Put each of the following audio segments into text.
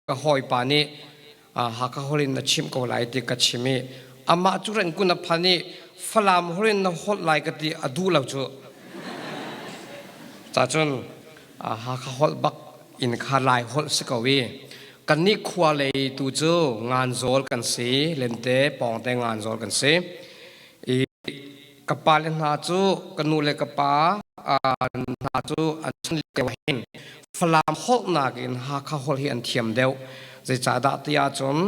Ka hawipa nih Hakha holh in na chimh ko lai ti ka chim i amah cu Renkun a phan i Falam holh in na holh lai ka ti a duh lo cu. Cacun Hakha holh bak in kha Lai holh si ko i kannih khua lei tu cu Nganzawl kan si, Lente pawngte Nganzawl kan si. I Ka pale hna cu ka nu le ka pa hna cu an chan lio hin Falam holh nakin Hakha holh hi an thiam deuh. Zeicahdah ti ahcun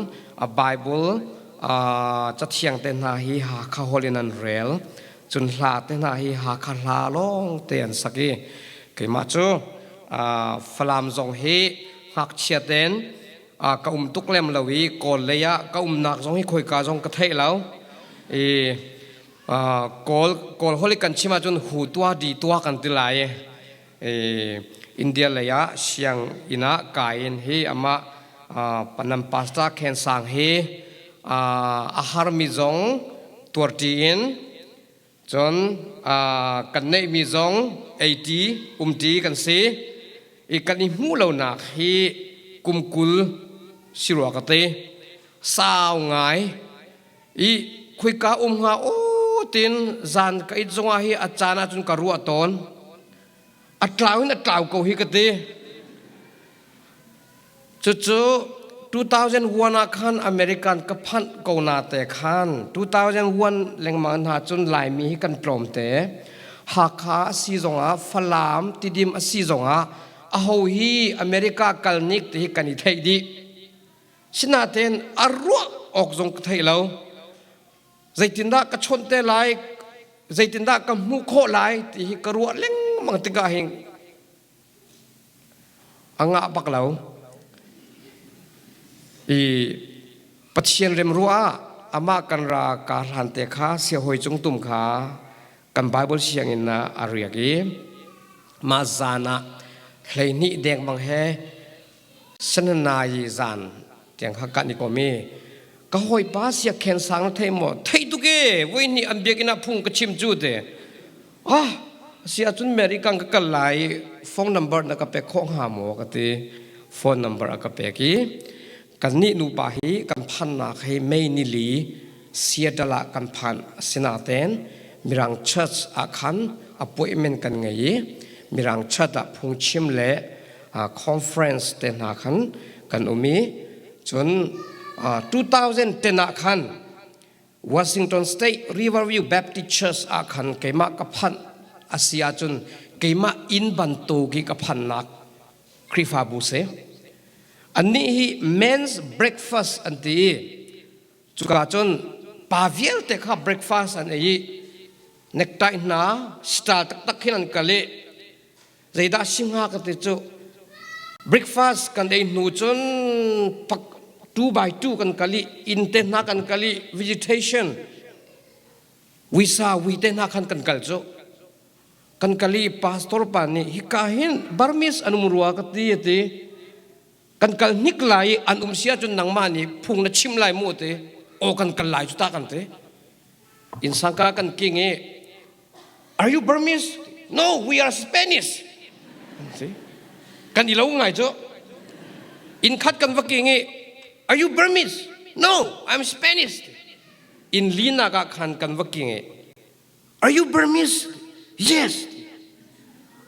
a Bible cathiang te hna hi Hakha holh in an rel. Cun hla te hna hi Hakha hla lawng te an sak i keimah cu Falam zong hi ngakchia tein ka um tuk lem lo i Kawl lei ah ka umnak zong hi khoika zong ka theih lo. I Kawl Kawl holh i kan chim ahcun hu tua di tua kan ti lai i India lei ah siang inn ah kai in hi amah Panam Pastor Khen Sang hi a harmi zong tuarṭi in cun kan neihmi zong eiṭi umṭi kan si i kan i hmuh lonak hi kum 20 si rua ka ti sau ngai i khuika um hnga aw tin zan ka it zongah hi a caan ahcun ka ruah tawn a tlau in a tlau ko hi ka ti Cucu 2001 ah khan American ka phanh ko na te khan 2001 lengmang hna cun Laimi hi kan tlawm te. Hakha a si zongah Falam Tidim a si zongah aho hi America kal nik ti hi kan i theih dih. Sinain a ruah awk zong ka thei lo. Zeitindah ka chawnh te lai, zeitindah ka hmuh khawh lai ti hi ka ruah lengmang tikah hin A ngah bak lo. I Pathian remruah ah amah kan ra ka hlan te kha siahawi cung tum kha kan Bible sianginn ah a riak i mah zan ah 12 dengmang he sananai zan tiang kha kan i kom i ka hawipa siakhen sang na thei maw thei tuk e voi hnih an biakinn ah phung ka chim cu te Ah, si ahcun Mary kang ka kal lai phone number na ka pek khawh hnga maw ka ti. Phone number a ka pek i kannih nupa hi kan phannak hi May nili Seattle ah kan phan asinain Mirang church ah khan appointment kan ngei i Mirang church ah phungchim le conference te hna khan kan um i cun 2010 ah khan Washington State Riverview Baptist Church ah khan keimah ka phanh a si ahcun keimah inn bantuk i ka phannak Khrihfabu si. Annih hi men's breakfast an ti i cuka cun pa vialte kha breakfast an ei i necktie hna style taktak khin an kal i Zeidah si hnga ka ti cu breakfast kan ei hnu cun pak 2 by 2 kan kal i inn te hna kan kal i vegetation wisa wi te hna khan kan kal cu kan kal i pastor pa nih hika hin Burmese an um rua ka ti a ti kan kal hnik lai i an um si ahcun nangmah nih phung na chim lai mu ti aw kan kal lai cu ta kan ti inn sangka kan king i Are you Burmese? No, we are Spanish. Kan i lo ngai cu. Inn khat kan va king i Are you Burmese? No, I'm Spanish. Inn linak ah khan kan va king i Are you Burmese? Yes.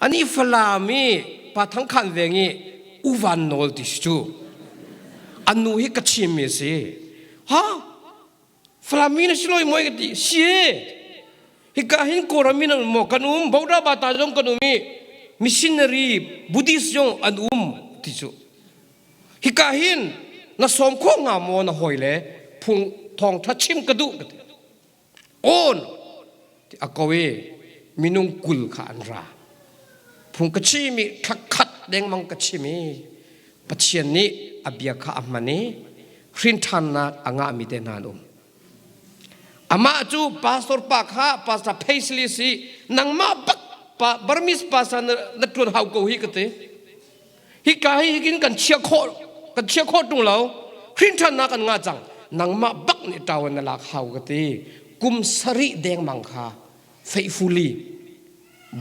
Ani Falam i pa thang khan veng i uvan nawl ti si cu. An nu hi ka chim mi si. Ha? Falam mi na si loi moi ka ti si hika hin Kawlram mi nan maw kan um Boda Bata zong kan um i missionary Buddhist zong an um ti cu hika hin na sawm khawh nga maw na hawi le phung thawng tha chim ka duh ka ti on ti a ko i minung 20 kha an ra phung ka chim i thla khat dengmang ka chim i Pathian nih a bia kha a hman i hrinṭhannak a ngahmi te hna an um. Amah cu pastor pa kha pastor Paisley si nangmah bak pa Burmese pastor na, na ṭuan hau ko hi ka ti. Hika hi hikin kan chia khawh kan chia khawh ṭung lo hrinṭhannak kan ngah cang nangmah bak nih ṭawan na lak hau ka ti. Kum sarih dengmang kha faithfully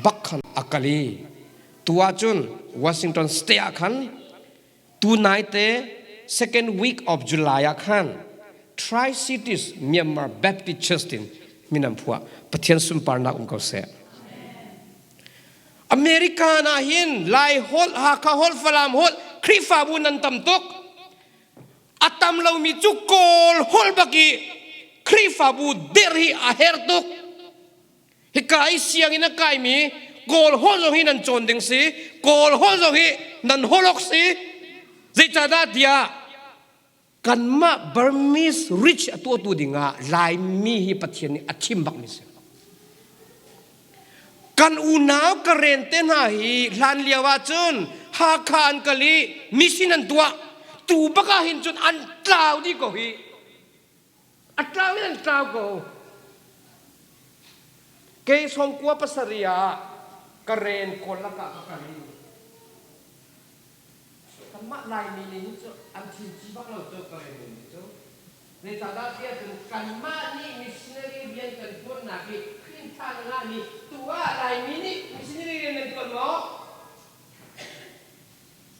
bak khan a kal i tu ahcun Washington State ah khan tu naite Second week of July ah khan Tri Cities Myanmar Baptist Church tin min an phuah. Pathian sunparnak um ko seh. American ah hin Lai holh, Hakha holh, Falam holh, Khrihfabu nan tam tuk. A tam lomi cu Kawl holh bak i Khrihfabu dirh hi a herh tuk. Hika i sianginn a kaimi Kawl holh zong hi nan cawn ding si, Kawl holh zong hi nan holh awk si. Zeicahdah tiah kanmah Burmese rich a tuahtu dingah Laimi hi Pathian nih a thim bakmi si. Kan unau Karen te hna hi hlan lio ahcun Hakha an kal i mission an tuah. Tu bak ah hin cun an tlau dih ko hi. A tlau in an tlau ko. Kei sawmkua pasarih ah Karen kawl lakah ka kal i kanmah Laimi nih hin cu an thil ci bak lo cu Karen mi nih cu. Zeicahdah tiah cun kanmah nih missionary rian kan ṭuannak hi Khrihfa na ngahmi tu ah Laimi nih missionary rian nan ṭuan maw?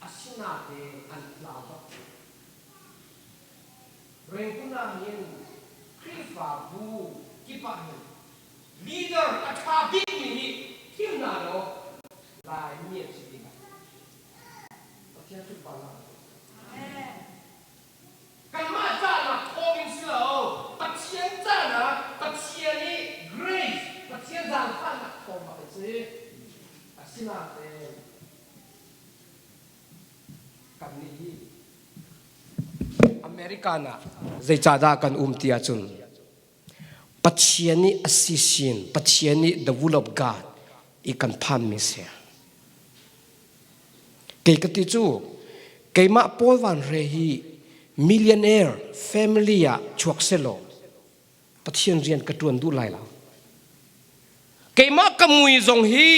Asinain an tlau bak. Rengkun ah hin Khrihfabu kip ah hin leader a ṭha bikmi nih thim hna law Laimi an si ti lai. Pathian sunparnak a si. Kanmah cahnak thawngin si lo, Pathian cahnak, Pathian i grace, Pathian zaangfahnak thawng bak in si. Asinain kannih hi American ah zeicahdah kan um ti ahcun Pathian nih a sisin, Pathian nih the will of God i kan phanmi si. Kei ka ti cu keimah Paul Van Hre hi millionaire family ah chuak selaw Pathian rian ka ṭuan duh lai lo. Keimah ka mui zong hi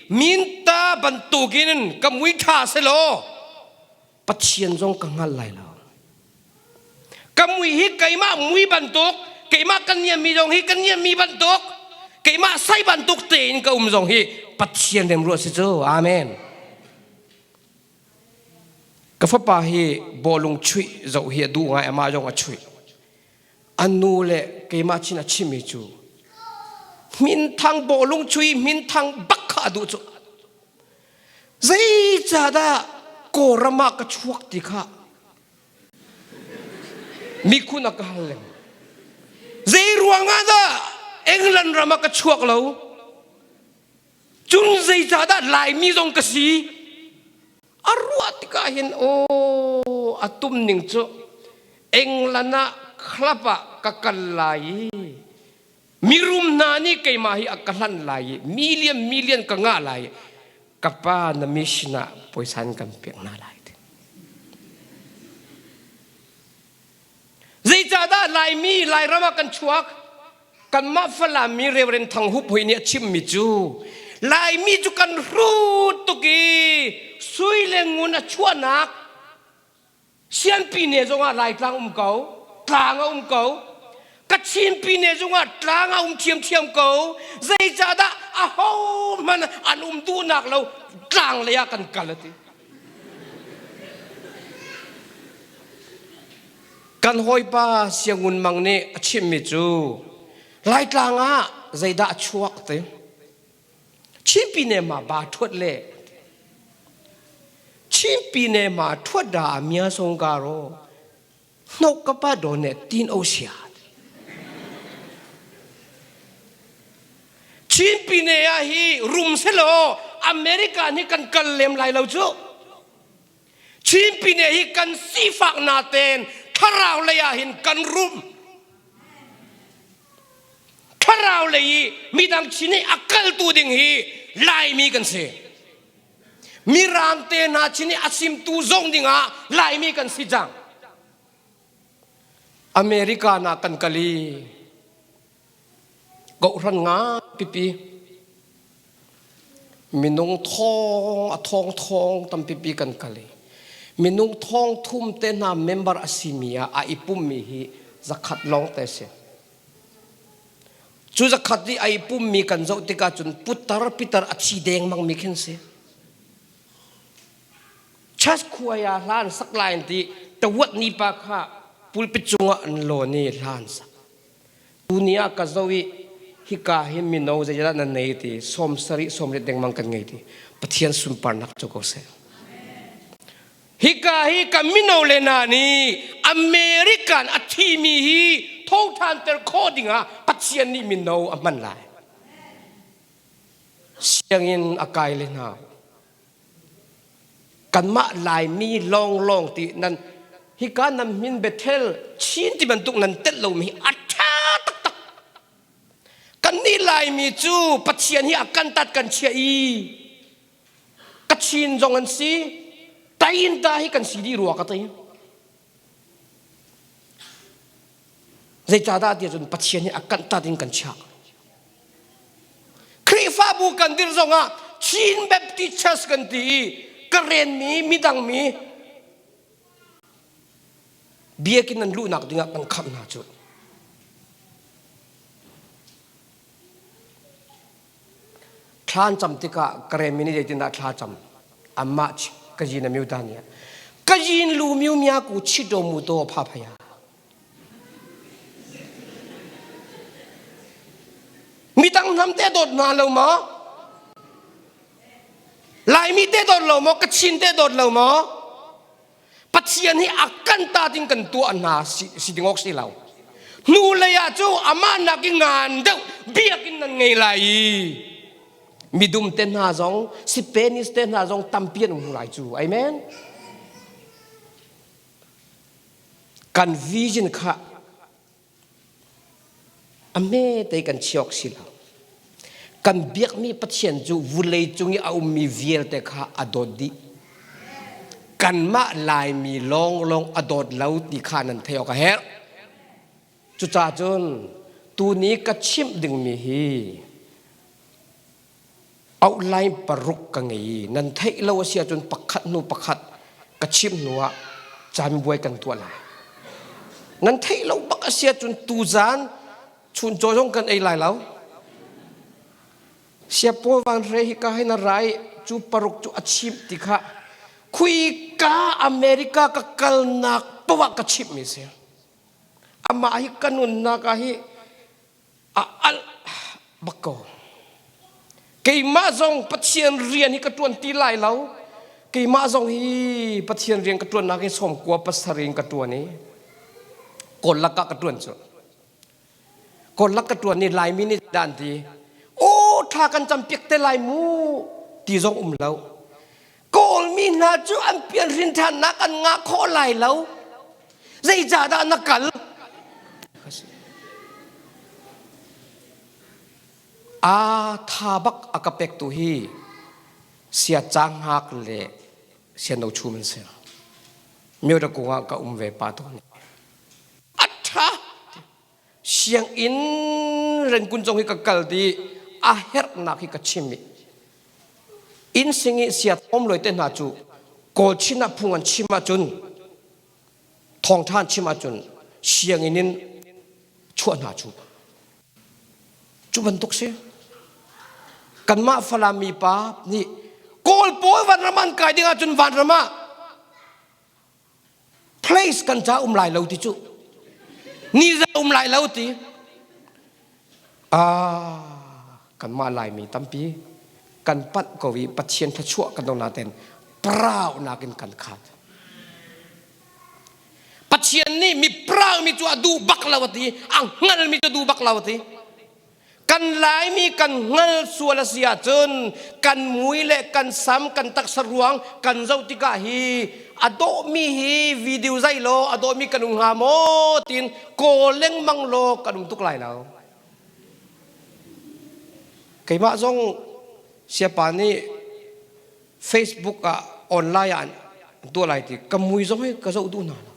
minta bantukin ka mui ṭha selaw Pathian zong ka hngal lai lo. Ka mui hi keimah mui bantuk, keimah ka niammi zong hi ka niammi bantuk, keimah sai bantuk tein ka um zong hi Pathian remruat si cu. Amen. Ka fapa hi bawlung chuih zoh hi a duh ngai, amah zong a chuih. A nu le keimah chin a chimmi cu minthang bawlung chui minthang bak kha a duh cu. Zeicahdah Kawlram ah ka chuak ti kha mikhun a ka hal leng. Zei ruangah dah England ram ah ka chuak lo? Cun zeicahdah Laimi zong ka si? A ruah tikah hin aw a tum ning cu England ah club ah ka kal lai i mirum hna nih keimah hi a ka hlanh lai i million million ka ngah lai i ka pa na mission ah puaisa in kan pek hna lai ti. Zeicahdah Laimi Lairam ah kan chuak? Kanmah Falam mi Reverend Thang Hup Hoi nih a chimmi cu Laimi cu kan hrut tuk i sui le ngun a chuahnak Sianpi ne zongah Laitlang um ko, tlang a um ko. Kachin pine zongah tlang a um ṭhiamṭhiam ko. Zeicahdah ahohmanh an um duhnak lo tlang lei ah kan kal a ti. Kan hawipa Siangun Mang nih a chimmi cu Laitlang ah zeidah a chuak ti. Chinpi ne ma ba thuat le Chinpi ne ma thuat da a mia song ka ro hnok ka pa do ne tin o sia. Chinpi ne ah hi rum selo America nih kan kal lem lai lo cu. Chin pine hi kan sifak naten thlarau lei ah hin kan rum. Thlarau lei i midang chin i a kaltu ding hi Laimi kan si. Mirang te hna chin i a simtu zong dingah Laimi kan si cang. America na kan kal i Kohhran nga pipi minung thong a thong thong tampipi kan kal i minung thong thum te hna member a simi ah a i pummi hi zakhat lawng te si. Cu zakhat i a i pummi kan zoh tikah cun putar pitar a thi dengmang mi khin si. Church khuai ah hla an sak lai an ti tawat ni pa kha pulpit cungah an lawn i hla an sak. Tuni ah ka zo i hika hi mino zeidah nan nei ti 70 80 dengmang kan ngei ti Pathian sunparnak cu ko seh. Hika hi ka mino le hna nih American a thimi hi tho ṭhanter khawh dingah Pathian nih mino a hman lai. Sianginn a kai le hna. Kanmah Laimi lawnglawng ti nan hika nan min Bethel Chin ti bantuk nan telh lomi hi a ṭha taktak. Kannih Laimi cu Pathian hi a kan tat kan chiah i Kachin zong an si, Tainta hi kan si dih rua ka ti. Zeicahdah ti ahcun Pathian hi a kanh tat in kan chiah. Khrihfabu kan dir zongah Chin Baptist Church kan ti i ka renmi midang mi biakinn an luhnak dingah kan khamh hna cu. Thla an cam tikah Karen mi nih zeitindah thla cam? Amah ka yin a miu ta nia. Ka yin lu miu mia ku chito mu to pha phaya. Midang hnam te dawt hna lo maw? Laimi te dawt lo maw? Kachin te dawt lo maw? Pathian hi a kan ta ding kan tuah hna si ding awk si lo. Hnu lei ah cu amah nak i ngan deuh biakinn nan ngei lai i midum te hna zong Spanish te hna zong tampi an um lai cu. Amen. Kan vision kha A hmete kan chiawk si lo. Kan biakmi Pathian cu vulei cung i a ummi vialte kha a dawt dih. Kanmah Laimi lawnglawng a dawt lo ti kha nan theih awk a herh. Cucaah cun tuni ka chimh dingmi hi Outline paruk ka ngei i nan theih lo a si ahcun pakhat hnu pakhat ka chimh hnu ah camibuai kan tuah lai. Nan theih lo bak a si ahcun tuzaan chuncaw zong kan ei lai lo. Siapaw van hre hi ka hin a rai cu paruk cu a chimh ti kha khuika America ka kalnak poah ka chimh mi si. Amah hi ka nunnak ah hi a alh bak ko. Keimah zong Pathian rian hi ka ṭuan ti lai lo. Keimah zong hi Pathian rian ka ṭuannak hi sawmkua pasarih in ka ṭuan i Kawl lakah ka ṭuan cu. Kawl lak ka ṭuan i Laimi nih dah an ti. Aw ṭha kan campiak te lai mu ti zong um lo. Kawlmi hna cu an pian hrin ṭhannak an ngah khawh lai lo. Zeicahdah na kal? Aa tha bak a ka pektu hi sia cang hngak le sia no chum an si. Myo da kung ah ka um ve pa tawn. A ṭha sianginn renkun zong hi ka kal di a herhnak hi ka chim i inn sing i sia thawm loi te hna cu kawl chin ah phung an chim ahcun thawngṭha an chim ahcun sianginn in chuah hna cu cu bantuk si kanmah Falam mi pa nih kawl pawl vanram an kai ding ahcun vanram ah place kan ca um lai lo ti cu ni za um lai lo ti ah kanmah laimi tampi kan panh ko i Pathian thluachuah kan dong naten proud nakin kan khat Pathian nih mi proud mi cu a duh bak lo ati a hngal mi cu duh bak lo ati Kan Laimi kan hngal sual a si ahcun kan mui le kan sam kan taksa ruang kan zoh tikah hi a dawhmi hi video zai law a dawhmi kan um hnga maw tiin kawl lengmang law kan um tuk lai lo. Keimah zong siapa nih Facebook ah online ah an tuah lai ti ka mui zong hi ka zoh duh hna lo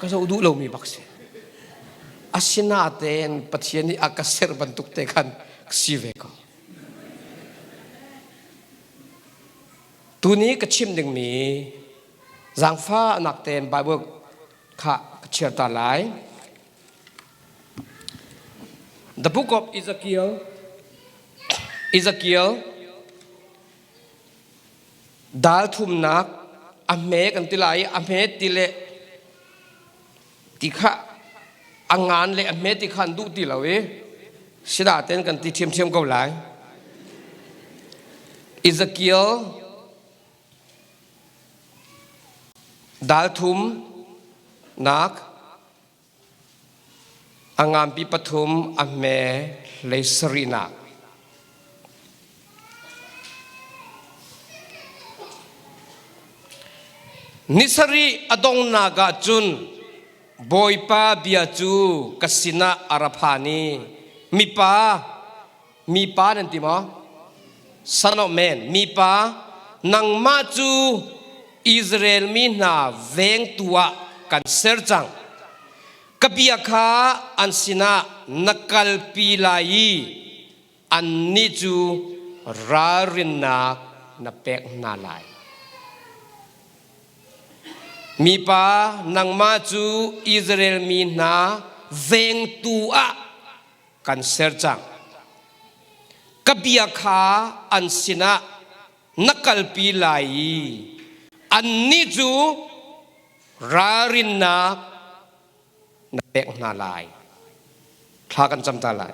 ka zoh duh lomi bak si asinatein Pathian nih a ka ser bantuk te khan si ve ko tuni ka chim dingmi zaangfahnak tein Bible kha ka share ta lai The book of Ezekiel Ezekiel. Dal thumnak a hme kan ti lai i a hme ti le ti kha a ngan le a hme ti kha an duh ti lo i sida ten kan ti ṭhiamṭhiam ko lai. Ezekiel dal thum nak A nganpi pathum a hme hlei sarihnak. Ni sarih a donghnak ah cun Bawipa bia cu ka sinah a ra phan i mipa mipa nan ti maw? Son of man, mipa nangmah cu Israel mi hna vengtu ah kan ser cang. Ka bia kha an sinah na kalpi lai i annih cu ralrinnak na pek hna lai. Mipa, nangmah cu Israel mi hna vengtu ah kan ser cang. Ka bia kha an sinah na kalpi lai i annih cu ralrinnak na pek hna lai. Thla kan cam ta lai.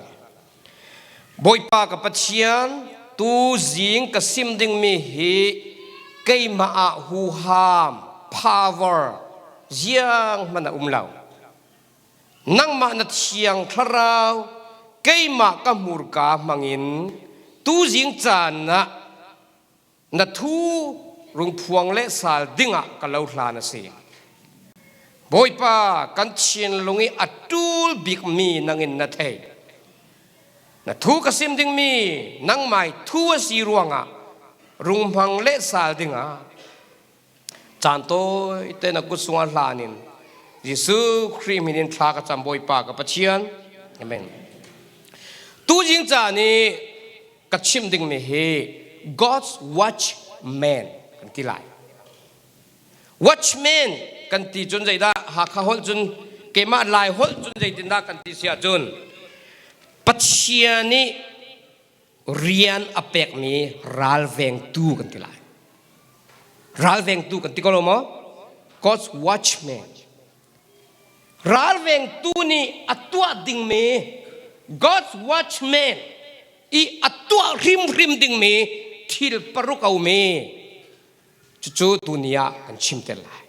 Bawipa ka Pathian, tu zing ka sim dingmi hi keimah ah huham, power, ziang hmanh a um lo. Nangmah na thiang thlarau keimah ka hmurka hmangin tuzing caan ah na thu rungphuang le sal dingah ka lo hlan a si. Bawipa kan thinlung i a ṭul bikmi nangin na thei. Na thu ka sim dingmi nangmai thu a si ruangah runghmang le sal dingah Caan tawi te na kut sungah hlan in Jesuh Khrih min in thla ka cam Bawipa ka Pathian. Amen. Tu jing caan i ka chim dingmi hi God's watchman kan ti lai. Watchman kan ti cun zeidah Hakha holh cun keimah Lai holh cun zeitindah kan ti si ahcun Pathian nih rian a pekmi ralvengtu kan ti lai. Ralvengtu kan ti ko lo maw? God's watchman. Ralvengtu nih a tuah dingmi God's watchman i a tuah hrimhrim dingmi thil paruk a um i cucu tuni ah kan chim te lai.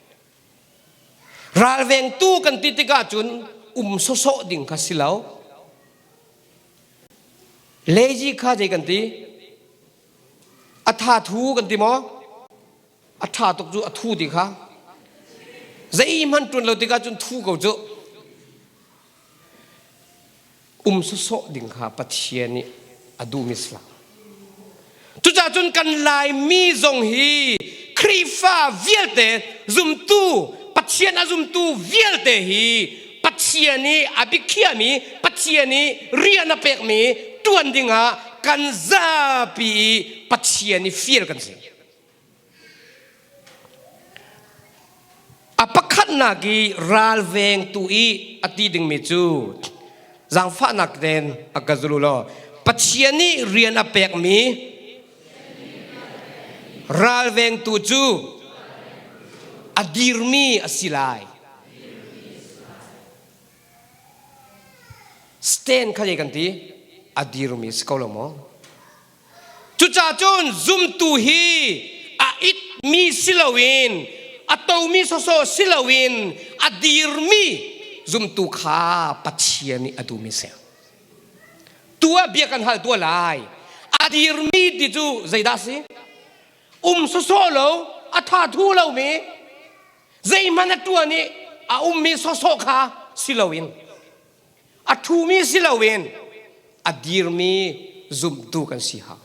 Ralvengtu kan ti tikah cun um sawsawh ding kha si lo. Lazy kha zei kan ti? A tha thu kan ti maw? A tha tuk cu a thu ti kha. Zeihmanh ṭuan lo tikah cun thu ko cu. Um sawsawh ding kha Pathian nih a duhmi si lo. Cucaah cun kan Laimi zong hi Khrihfa vialte zumtu Pathian a zumtu vialte hi Pathian nih a biakhiahmi Pathian nih rian a pekmi ṭuan dingah kan zapi i Pathian i fial kan si. A pakhatnak i ralvengtu i a ti dingmi cu zaangfahnak tein a ka zul u law Pathian nih rian a pekmi ralvengtu cu a dirmi a si lai. Stand kha kan ti a dirmi si ko lo maw? Cucaah cun zumtu hi a itmi si loin a tomi sawsawh si loin a dirmi zumtu kha Pathian nih a duhmi si. Tu ah bia kan hal tuah lai. A dirmi ti cu zeidah si? Um sawsawh lo, a tha thu lomi, zeihmanh a tuan i a ummi sawsawh kha si loin a ṭhumi si loin a dirmi zumtu kan si hau.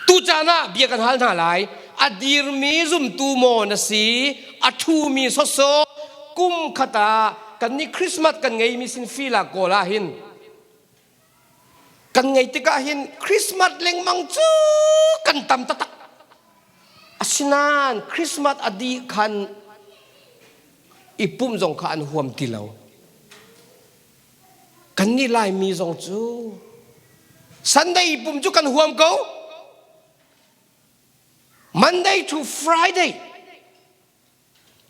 Tucaan ah bia kan hal hna lai. A dirmi zumtu maw na si? A ṭhumi sawsawh kum khat ah kan nih Christmas kan ngeimi sin fila kawl ah hin kan ngei tikah hin Christmas lengmang cu kan tam taktak. Asinain Christmas a dih khan i pumh zong kha an huam ti lo. Kannih Laimi zong cu Sunday i pumh cu kan huam ko. Monday to Friday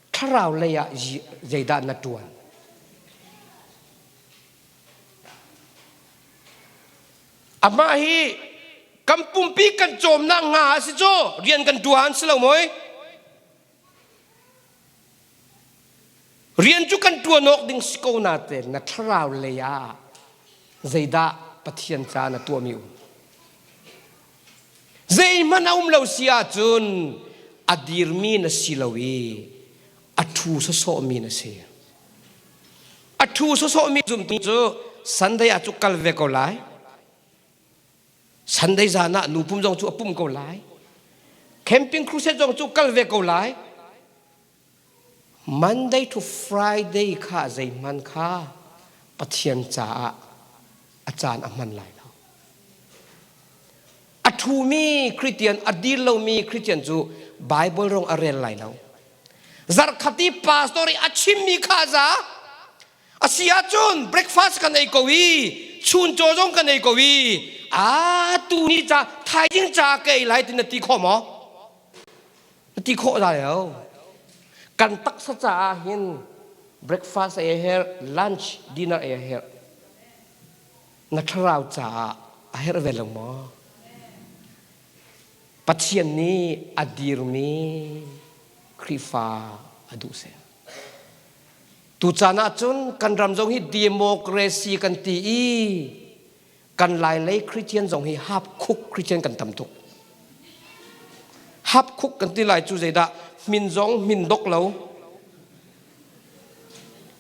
thlarau lei ah zeidah na ṭuan? Amah hi kan pumpi kan cawmnak nga a si cu rian kan ṭuan si lo mawi? Rian cu kan ṭuan awk ding si ko natein na thlarau lei ah zeidah Pathian ca na tuahmi um? Zeihmanh a um lo si ahcun a dirmi na si lo i a ṭhu sawsawhmi na si. A ṭhu sawsawhmi zumtu cu Sunday ah cu kal ve ko lai. Sunday zan ah nu pum zong cu a pum ko lai. Camping crusade zong cu kal ve ko lai. Monday to Friday kha zeihmanh kha Pathian caah a caan a hman lai lo. A ṭhumi Christian, a dir lomi Christian cu Bible rong a rel lai lo. Zarhkhat i pastor i a chimmi kha za a si ahcun breakfast kan ei ko i chuncaw zong kan ei ko i a tu ni ca thaizing ca ka ei lai ti na ti kho maw? Na ti khawh lai lo. Kan taksa caah hin breakfast ei a herh, lunch, dinner ei a herh. Na thlarau caah a herh ve lo maw? Pathian nih a dirmi Khrihfa a duh seh. Tucaan ahcun kan ram zong hi democracy kan ti i kan Lailei Christian zong hi hapkhuk Christian kan tam tuk. Hapkhuk kan ti lai cu zeidah min zong min dok lo.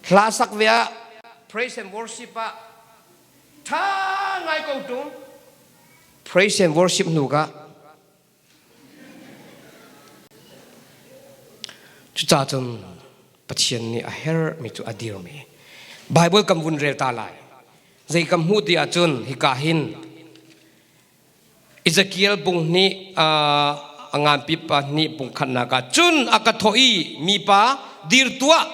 Hla sak ve ah praise and worship ah tha ngai ko tung. Praise and worship hnu ka Cucaah cun Pathian nih a herhmi cu a dirmi. Bible kan vun rel ta lai. Zei kan hmuh ti ahcun hika hin Ezekiel bung nih a nganpi pa nih bung khatnak ah cun a ka thawh i mipa dir tuah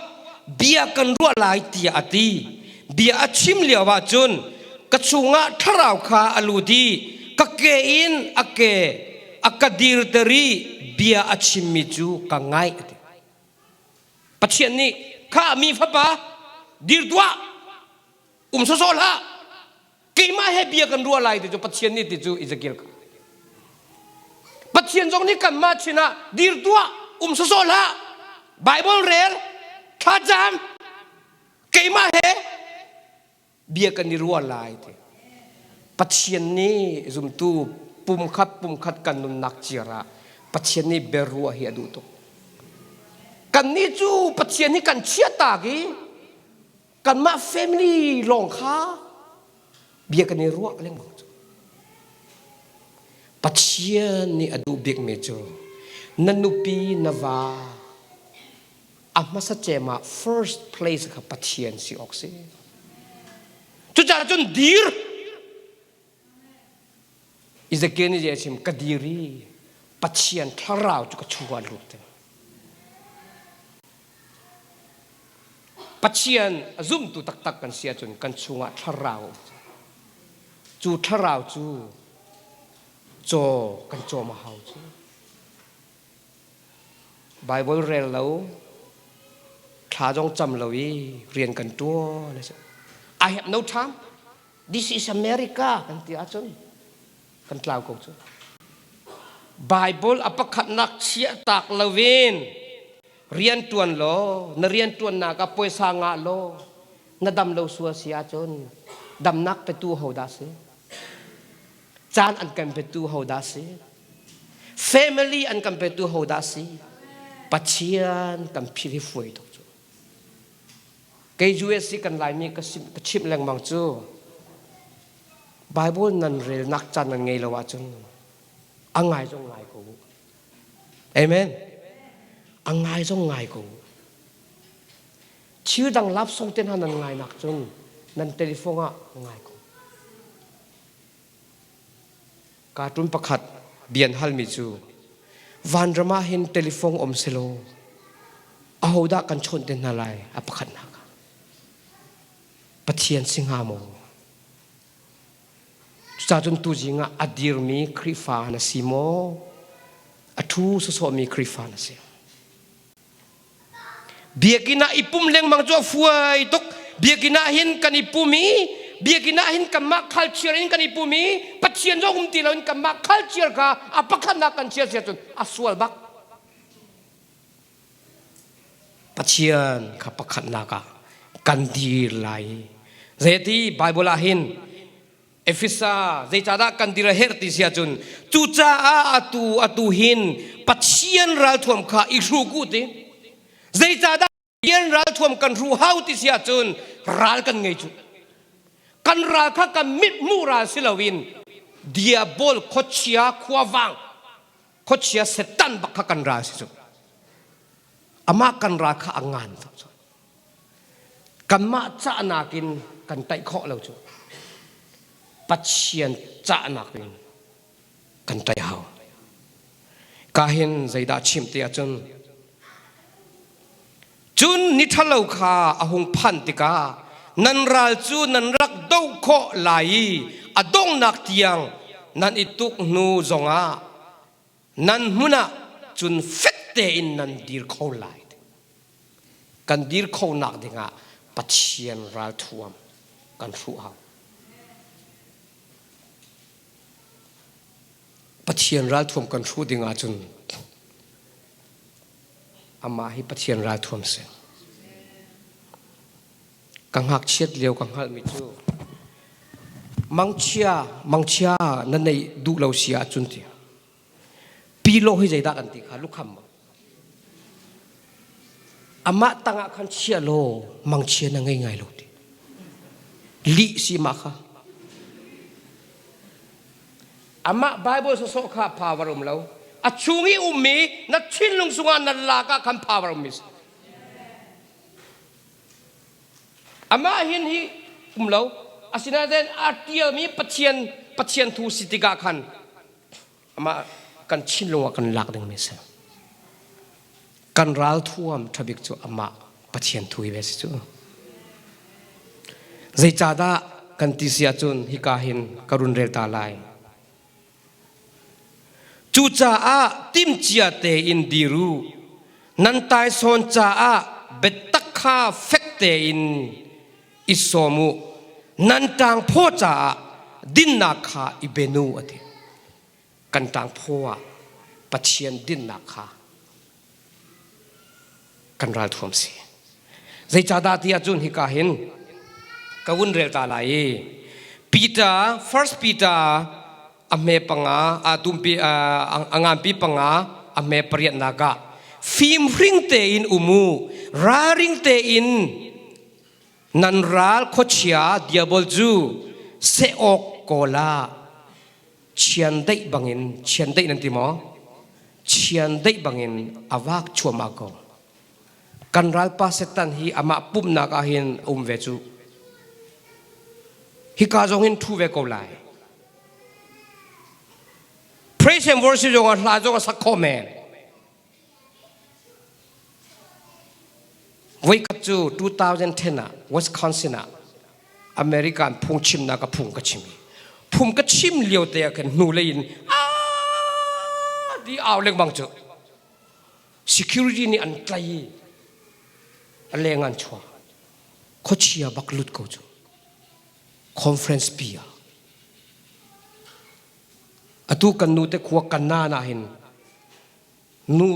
bia kan ruah lai tiah a ti. Bia a chim lio ah cun ka chungah thlarau kha a lut i ka ke in a ke a ka dirter i bia a chimmi cu ka ngaih a ti. Pathian nih kha mi fapa dir tuah um sawsawh hlah keimah he bia kan ruah lai ti cu Pathian nih ti cu Ezekiel ka Pathian zong nih kanmah chin ah dir tuah um sawsawh hlah Bible rel thlacam keimah he bia kan i ruah lai ti Pathian nih zumtu pumkhat pumkhat kan nunnak ciar ah Pathian nih biaruah hi a duh tuk kannih cu Pathian hi kan chiahtak i kanmah family lawng kha bia kan i ruah lengmang cu Pathian nih a duh bikmi cu na nupi na va a hmasa cem ah first place kha Pathian si awk si. Cucaah cun dir. Ezekiel nih a chim ka dir i Pathian thlarau cu ka chungah lut te. Pathian a zumtu taktak kan si ahcun kan chungah thlarau cu thlarau cu caw kan cawm a hau cu. Bible rel lo, thla zong cam lo i rian kan ṭuan. I have no time. This is America kan ti ahcun kan tlau ko cu. Bible a pakhatnak chiahtak loin rian ṭuan law, na rian ṭuannak ah puaisa ngah law, na dam lo sual si ahcun damnak petu hodah si? Caan an kan petu hodah si? Family an kan petu hodah si? Pathian kan philh hi fuai tuk cu. Kei US i kan Laimi ka chimh lengmang cu Bible nan relnak caan nan ngei lo ahcun a ngai zong ngai ko u. Amen. A ngai zong ngai ko u. Thil dang lapsong te hna nan ngai nak cun nan telephone ah ngai ko. Cartoon pakhat bian halmi cu vanram ah hin telephone um selaw ahodah kan chawnh te hna lai a pakhatnak ah Pathian si hnga maw? Cucaah cun tuzing ah a dirmi Khrihfa na si maw? A ṭhu sawsawhmi Khrihfa na si. Biakinn ah i pum lengmang cu a fuai tuk. Biakinn ah hin kan i pum i biakinn ah hin kanmah culture in kan i pum i Pathian zong um ti loin kanmah culture kha a pakhatnak kan chia sia cun a sual bak. Pathian kha pakhatnak ah kan dir lai. Zeiti Bible ah hin Efesa zeicahdah kan dir a herh ti si ahcun cucaah atu atu hin Pathian ralthuam kha i hruk u ti. Zeicahdah Pathian ralthuam kan hru hau ti si ahcun ral kan ngei cu. Kan ral kha kan mit hmuh ral si loin diabol khuachia khuavang khuachia setan bak kha kan ral si cu. Amah kan ral kha a ngan tuk cu. Kanmah cahnak in kan taih khawh lo cu. Pathian cahnak in kan taih hau. Ka hin zeidah chim ti ahcun cun ni ṭhalo kha a hung phanh tikah nan ral cu nan rak doh khawh lai i a donghnak tiang nan i tuk hnu zongah nan hmun ah cun fek tein nan dir kho lai. Kan dir khonak dingah Pathian ralthuam kan hruh hau. Pathian ralthuam kan hruh ding ahcun amah hi Pathian ralthuam si. Ka ngakchiat lio ka hngalhmi cu mangchia mangchia na neih duh lo si ahcun ti Pilo hi zeidah kan ti kha lukham maw? Amah tangah khan chia law mangchia na ngei ngai lo ti. Lih si mah kha. Amah Bible sawsawh kha power um lo. A chung i ummi na thinlung sungah na lak ah khan power ummi si. Amah hin hi um lo. Asinain a tialmi Pathian Pathian thu si tikah khan amah kan thinlung ah kan lak dingmi a si. Kan ralthuam ṭhabik cu amah Pathian thu hi ve si cu. Zeicahdah kan ti si ahcun hika hin ka run rel ta lai. Cucaah timhcia tein dir u. Nan taisawn caah biatak kha fek tein i sawm u. Nan ṭangphaw caah dinnak kha i ben u, a ti. Kan ṭangphaw ah Pathian dinnak kha kan ralthuam si. Zeicahdah ti ahcun hika hin ka vun rel ta lai i Peter, First Peter a hme panga a tumpi a nganpi panga a hme pariatnak ah fimhring tein um u ralring tein nan ral khuachia diabol cu seh awk kawl ah chiandeih bangin chiandeih nan ti maw chiandeih bangin a vak chuahmah ko kan ralpa setan hi amah pumnak ah hin a um ve cu hika zong hin thu ve ko lai praise and worship zong ah hla zong a sak khawh men Voikhat cu 2010 ah Wisconsin ah American phungchimnak a phung ka chim. Phung ka chim lio te ah khan hnulei in aa ti au lengmang cu. Security nih an tlai i a leng an chuah. Khuachia bak lut ko cu. Conference pi ah. Atu kan nu te khua Kanaan ah hin Nu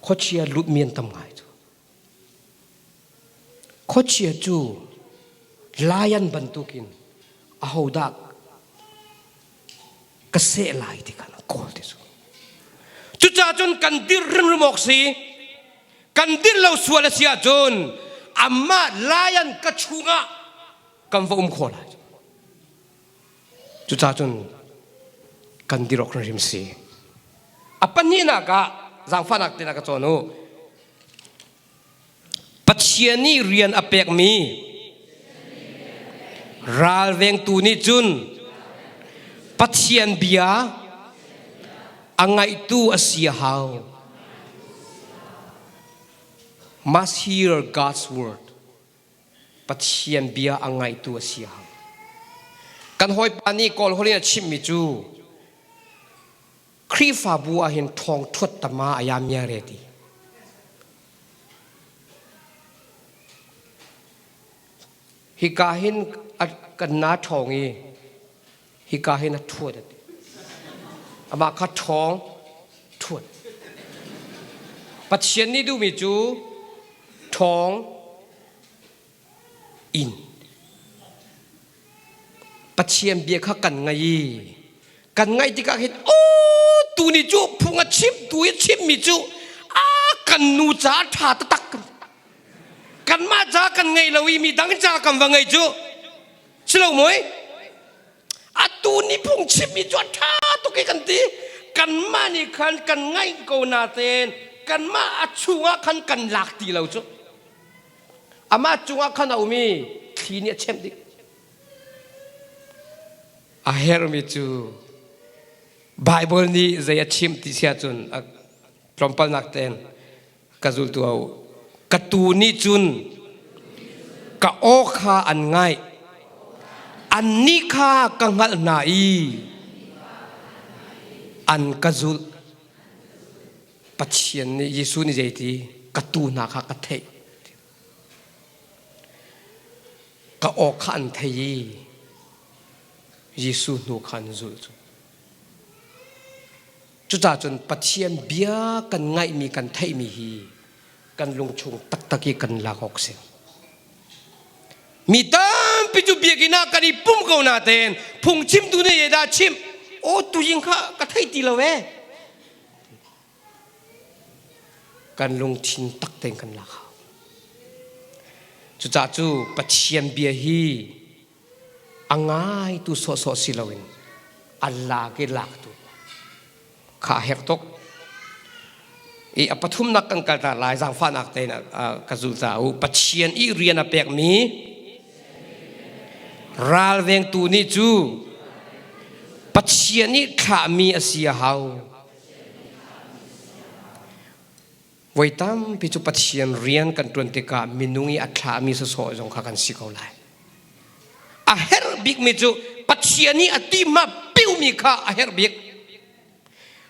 khuachia lutmi an tam ngai cu. Khuachia cu lion bantukin ahodah ka seh lai ti kha kawl ti cu. Cucaah cun kan dir hrimhrim awk si. Kan dir lo sual a si ahcun amah lion ka chungah kan va um khawh lai. Cucaah cun kan dir awk hrimhrim si. A pahnihnak ah zaangfahnak tein a ka cawn u. Pathian nih rian a pekmi ralvengtu nih cun Pathian bia a ngaihtu a si a hau. Must hear God's word. Pathian bia a ngaitu a si hau. Kan hawipa nih Kawl holh in a chimmi cu Khrihfabu ah hin ṭhawng ṭhuat tama a ya re ti. Hika hin kan na ṭhawng i hika hin a ṭhuat a ti. Amah kha ṭhawng ṭhuat. Pathian nih duhmi cu ṭhawng in. Pathian bia kha kan ngai i kan ngaih tikah hin aw tuni cu phung a chim tu i chimmi cu a kan nu ca ṭha taktak kanmah ca kan ngei lo i mi dang ca kan va ngei cu si lo mawi atu ni phung chimmi cu a ṭha tuk i kan ti kanmah nih khan kan ngaih ko natein kanmah a chungah khan kan lak ti lo cu amah cungah khan a um i thli nih a chemh dih a herhmi cu Baibal nih zei a chim ti si ahcun tlawmpalnak tein ka zultu au ka tuu nih cun ka aw kha an ngaih annih kha ka hngalh hna i an ka zulh Pathian nih Jesuh nih zeiti ka tuu hna kha ka theih ka aw kha an thei i Jesuh hnu kha an zulh cu Cucaah cun Pathian bia kan ngaihmi kan theihmi hi kan lungchung taktak i kan lak awk si. Mi tampi cu biakinn ah kan i pum ko natein phungchimtu nih dah chimh aw tuzing kha ka thei ti lo ee. Kan lungthin tak tein kan lak hau. Cucaah cu Pathian bia hi a ngaitu sawhsawh si loin a lak i laktu kha a herh tuk. I a pathumnak kan kal ta lai zaangfahnak tein ka zul ta u. Pathian i rian a pekmi ralvengtu nih cu Pathian i thlahmi a si a hau. Voi tampi cu Pathian rian kan ṭuan tikah minung i a thlahmi sawsawh zong kha kan si ko lai. A herh bikmi cu Pathian i a timah piumi kha a herh bik.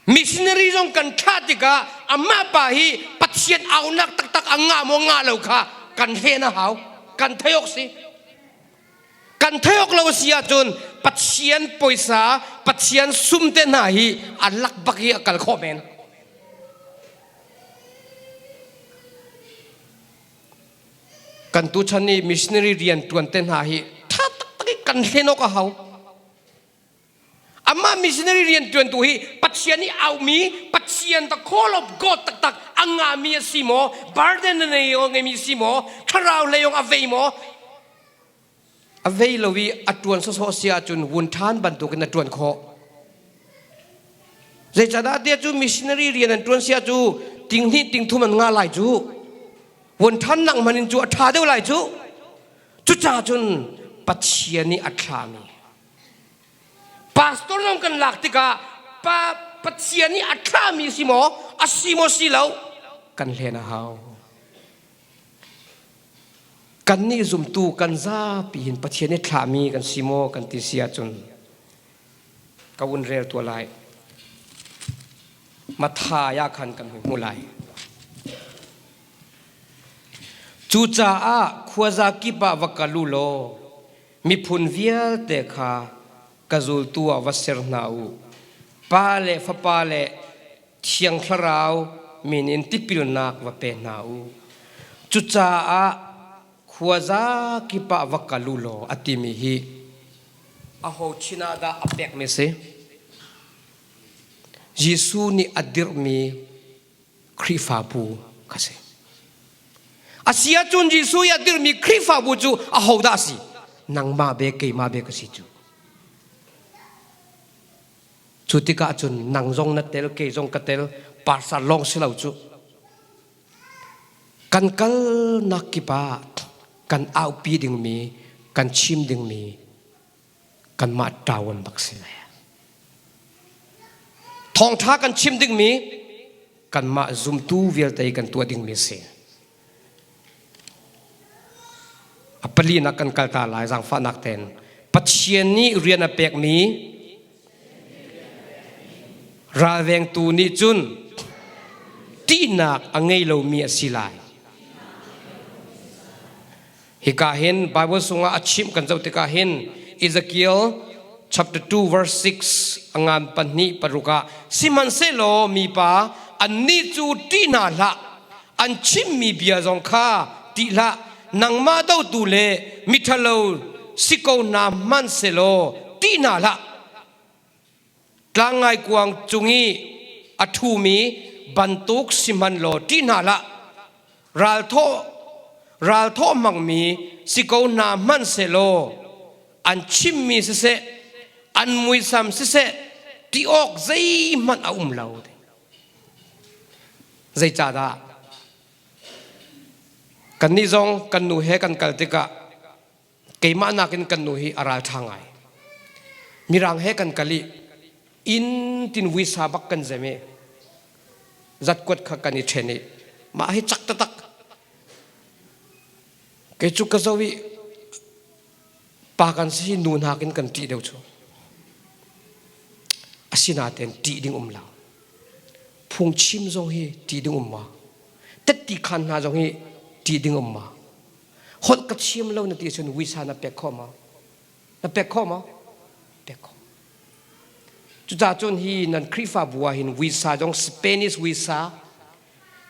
Missionary zong kan thlah tikah amah pa hi Pathian aunak taktak a ngah maw ngah lo kha kan hlen a hau. Kan thei awk si. Kan thei awk lo si ahcun Pathian poisa, Pathian sum te hna hi a lak bak i a kal khawh men. Kan tuchan i missionary rian ṭuan te hna hi ṭha taktak i kan hlen awk a hau. Amah missionary rianṭuantu hi Pathian i aumi Pathian the call of God taktak a ngahmi a si maw burden a nei ngeimi si maw thlarau lei a vei maw a vei lo i a ṭuan sawsawh si ahcun vun ṭhan bantukin a ṭuan khawh zeicahdah tiah cu missionary rian an ṭuan si ah cu tinghnih tingthum an ngah lai cu vun ṭhan nak hman in cu a ṭha deuh lai cu cucaah cun Pathian nih a thlami Pastor zong kan lak tikah pa Pathian nih a thlahmi si maw a si maw si lo kan hlen a hau. Kannih zumtu kan zapi hin Pathian nih thlahmi kan si maw kan ti si ahcun ka vun rel tuah lai. Mathai ah khan kan hmu lai. Cucaah khuaza kip ah va kal u law Miphun vialte kha ka zultu ah va ser hna u. Pa le Fapa le Thiang Thlarau min in tipilnak va pe hna u. Cucaah khuaza kip ah va kal u law a timi hi aho chin ah dah a pekmi a si? Jesuh nih a dirhmi Khrihfabu ka si. A si ahcun Jesuh i a dirhmi Khrihfabu cu ahodah a si? Nangmah be keimah be ka si cu. Cu tikah cun nang zong na tel, kei zong ka tel, parsa lawng si lo cu. Kan kalnak kip ah kan aupi dingmi, kan chim dingmi kanmah ṭawan bak si le thawngṭha kan chim dingmi kanmah zumtu vialte kan tuah dingmi si a palinak kan kal ta lai zaangfahnak tein. Pathian nih rian a pekmi ralvengtu nih cun ṭihnak a ngei lomi a si lai. Hika hin Bible sungah a chimh kan zoh tikah hin Ezekiel chapter 2 verse 6 a ngan pahnih paruk ah sihmanhsehlaw mipa annih cu ṭih hna hlah an chimmi bia zong kha ṭih hlah nangmah dotu le miṭhalo si ko hna hmanhsehlaw ṭih hna hlah tlang ngaikuang cung i a ṭhumi bantuk si hmanh law ṭih hna hlah ralthawh ralthawh hmangmi si ko hna hmanhsehlaw an chimmi siseh an muisam siseh ṭih awk zeihmanh a um lo zeicahdah kannih zong kan nu he kan kal tikah keimah nakin kan nu hi a ralṭha ngai mirang he kan kal i inn tin visa bak kan zem i zatkuat kha kan i ṭhen i mah hi cak taktak kei cu ka zo i pa kan si nu nakin kan ṭih deuh cu asinain ṭih ding um lo phungchim zong hi ṭih ding um ma tetti khan hna zong hi ṭih ding um ma holh ka thiam lo na ti cun visa na pek khawh maw na pek khawh maw pek khawh cucaah cun hi nan Khrihfabu ah hin visa zong Spanish visa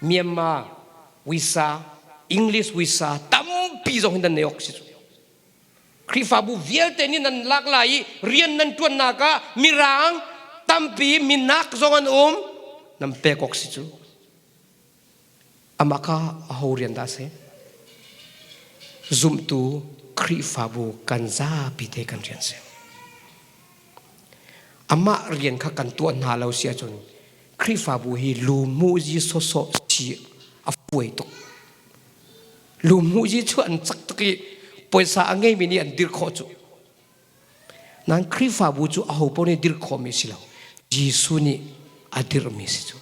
Myanmar visa English visa tampi zong hin nan nei awk si cu Khrihfabu vialte nih nan lak lai i rian nan ṭuannak ah mirang tampi minak zong an um nan pek awk si cu Amah kha aho rian dah a si? Zumtu Khrihfabu kan zapi te kan rian si. Amah rian kha kan tuah hna lo si ahcun Khrihfabu hi lumuzi sawsawh si a fuai tuk. Lumuzi cu an cak tuk i puaisa a ngeimi nih an dir khawh cu. Nain Khrihfabu cu aho paoh nih dirh khawhmi si lo. Jesuh nih a dirhmi si cu.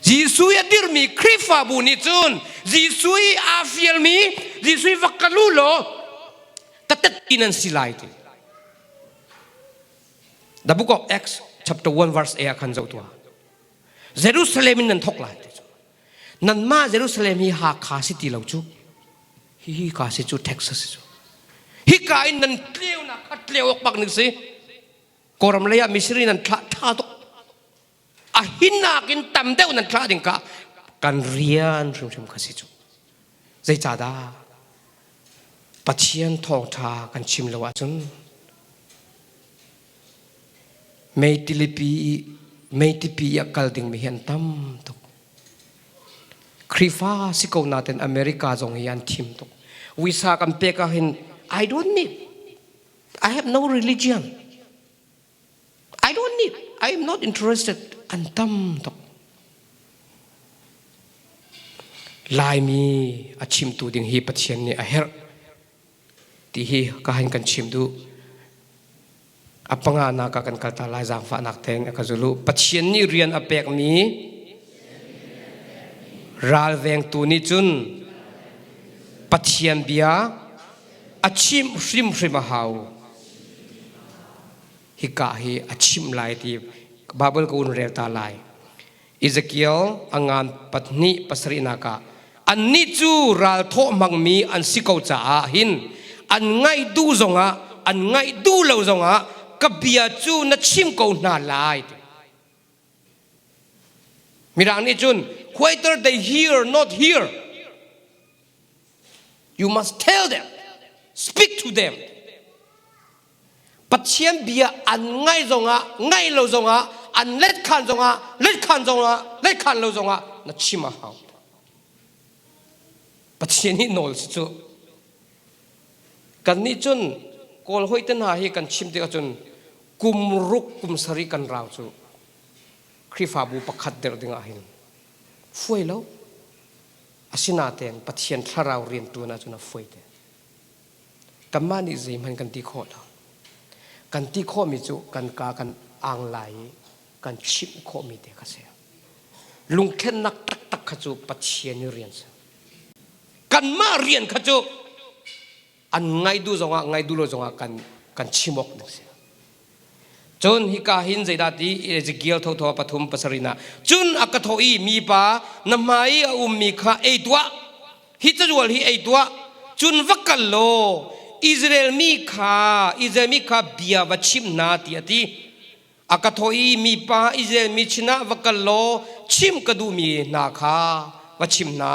Jesuh i a dirhmi Khrihfabu nih cun Jesuh i aa fialmi Jesuh i va kal u law ka tet nan si lai ti. The book of Acts chapter 1 verse 8 ah khan zoh tuah. Jerusalem in nan thok lai ti cu. Nanmah Jerusalem hi Hakha si ti lo cu. Hihi ka si cu Texas si cu. Hika in nan tleunak kha tleu awk bak ning si. Kawlram lei ah missionary nan thlah tha tuk. A hinnak in tam deuh nan thlah ding ka kan rian hrimhrim kha si cu. Zeicahdah Pathian thawngṭha kan chim lo ahcun meitilipi i meitipi i a kal dingmi hi an tam tuk. Khrihfa si ko nain America zong hi an thim tuk. Visa kan pek ah hin I don't need. I have no religion. I don't need. I am not interested. An tam tuk. Laimi a chimtu ding hi Pathian nih a herh ti hi ka han kan chim duh. A panganak ah kan kal ta lai zaangfahnak tein a ka zulu. Pathian nih rian a pekmi ralvengtu nih cun Pathian bia a chimh hrimhrim a hau. Hika hi a chimh lai ti Bible ka un rel ta lai. Ezekiel a ngan pahnih pasarihnak ah annih cu ralthawh hmangmi an si ko caah hin an ngaih duh zongah an ngaih duh lo zongah ka bia cu na chim ko hna lai ti. Mirang nih cun whether they hear not hear you must tell them speak to them Pathian bia an ngaih zongah ngaih lo zongah an let khan zongah let khan zongah let khan lo zongah na chim a hau Pathian nih nawl si cu kan nih cun kawl hoi te hna hi kan chim tikah cun kum ruk kum sarih kan rau cu Khrihfabu pakhat derh dingah hin fuai lo asinain Pathian thlarau rian ṭuan ahcun a fuai te Kanmah nih zeihmanh kan ti khawh lo. Kan ti khawhmi cu kan ka kan ang lai i kan chimh khawhmi te kha si. Lungthlennak taktak kha cu Pathian i rian si. Kanmah rian kha cu An ngai duh zongah ngai duh lo zongah kan kan chim awk ding si. Cun hika hin zeidah ti Ezekiel thotho pathum pasarih na cun a ka thawh i mipa na hmai i a ummi kha ei tuah hi cazual hi ei tuah cun va kal law Israel mi kha Israel mi kha bia va chim hna ti a ti a ka thawh i mipa Israel mi sinah va kal law chim ka duhmi hna kha va chim hna